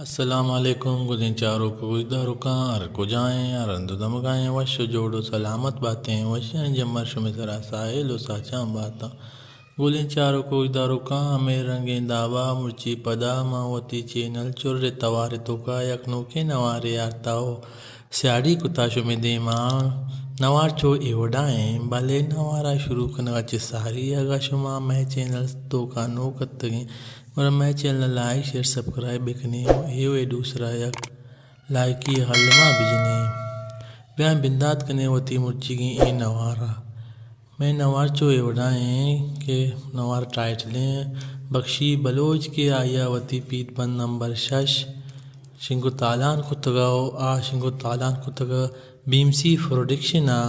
السلام علیکم۔ گلیں چاروک و گوشداروکاں، ہر کجائیں، ہر ہند و دمگائیں، وش و جوڑ و سلامت باتیں، وشیں جمر شمے سرا ساہیل و ساچان باتاں۔ گلیں چاروک و گوشداروکاں، ہمے رنگیں دابا مرچی پدا ما وتی چینل چر توار توکا یک نوکیں نوارے آرتا و سیاڑی کتا شمے دیما۔ نوار چو اے وڑائیں، بلے نوارا شروع کنگا چہ ساری اگا شما مئے چینل توکا نوک اتگیں، گڑا مئے چینل ءَ لائک، شیئر، سبسکرائب بکنیں و اے ویڈیو سرا یک لائکی الما بجنیں۔ بیایں بندات کنیں وتی مرچیگیں اے نوارا۔ مئے نوار چو اے وڑا ایں کہ نوار ٹائٹلیں بخشی بلوچ کہ آئی ءَ وتی پیت بند نمبر شش شنگ و تالان کتگا و آ شنگ و تالان کتگا بی ایم سی پروڈکشن ءَ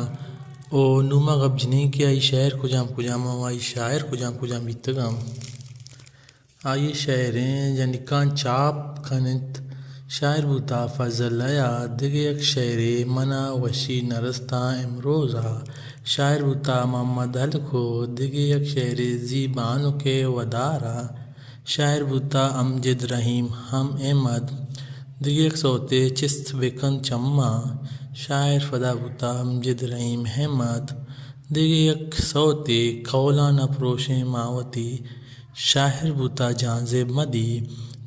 و نوں ما گپ جنیں کہ آئی شاعر کجام کجام و آئی شاعر کجام کجام بیتگاں۔ آئی ءِ شئیریں جنکاں چاپ کن انت۔ شاعر بوتا فضل حیات، دگہ یک شئیرے من ءَ وشی نرستاں امروز ءَ۔ شاعر بوتا محمد ہلکو، دگہ یک شئیرے زی بانک ءِ ودار ءَ۔ شاعر بوتا امجد رحیم ہم احمد، دگہ یک سوتے چست بکن چماں۔ شاعر پدا بوتا امجد رحیم احمد، دگہ یک سوتے قولاں نہ پروشیں ما وتی۔ شاعر بوتا جہانزیب مدی،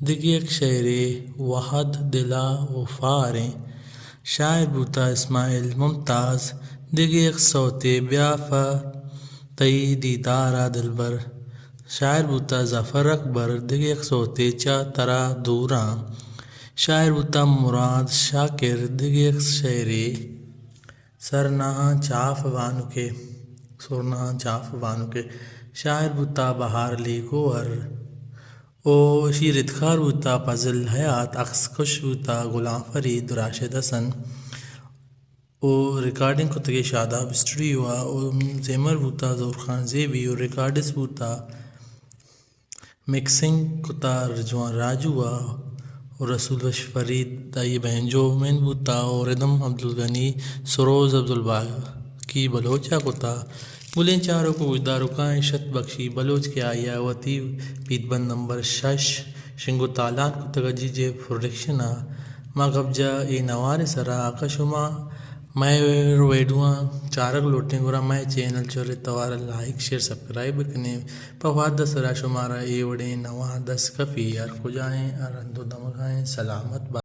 دگہ یک شئیرے وہد دل ءَ و فاریں۔ شاعر بوتا اسماعیل ممتاز، دگہ یک سوتے بیا پہ تئی دیدار ءَ دلبر۔ شاعر بوتا ظفر اکبر، دگہ یک سوتے چہ ترا دوراں۔ شاعر بوتا مراد شاکر، دگہ یک شئیرے سرناہاں چاف بانکے، سرناہاں چاف بانکے۔ شاعر بوتا بہار علی گوہر و اشی ردکار بوتا فضل حیات، عکس کش بوتا غلام فرید و راشد حسن و ریکارڈنگ کتگے شاداب اسٹوڈیو ءَ و زیمر بوتا ظہور خان زیبی و ریکارڈسٹ بوتا مکسنگ کتا رضوان راجو ءَ و رسول بخش فرید آئی بینجو مین بوتا و ردم عبدالغنی سروز عبدالباقی بلوچ ءَ کتا۔ گلیں چاروک و گوشداروکاں، اش ات بخشی بلوچ کہ آئی ءَ وتی پیت بند نمبر شش شنگ و تالان کتگ جی جے پروڈکشن ءَ۔ ما گپ جا اے نوار ءِ سرا۔ اگاں شما مئے ویڈیواں چارگ لوٹیں گڑا مئے چینل چر توار ءَ لائک، شیئر، سبسکرائب بکنیں۔ پہ وھد ءِ سرا شمارا اے وڑیں نوار دست کپی۔ ہر کجائیں، ہر ہند و دمگائیں، سلامت بات۔